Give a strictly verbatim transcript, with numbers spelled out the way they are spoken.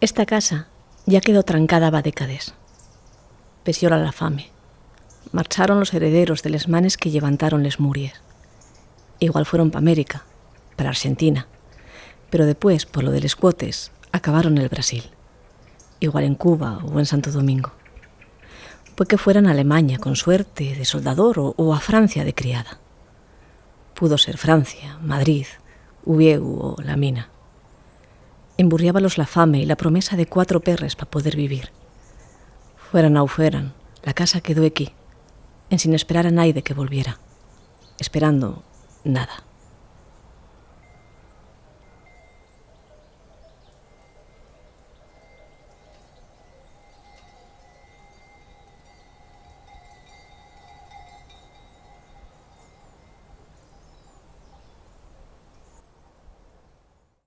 Esta casa ya quedó trancada va décades. Pecióla la fame. Marcharon los herederos de les manes que llevantaron les muries. Igual fueron pa América, pa la Arxentina, pero depués, por lo de les cuotes, acabaron nel Brasil. Igual en Cuba o en Santo Domingo. Pue que fueran a Alemaña, con suerte, de soldador o, o a Francia de criada. Pudo ser Francia, Madrid, Uviéu o La Mina. Emburriábalos la fame y la promesa de cuatro perres pa poder vivir. Fueran au fueran, la casa quedó equí, ensin esperar a naide que volviera. Esperando, nada.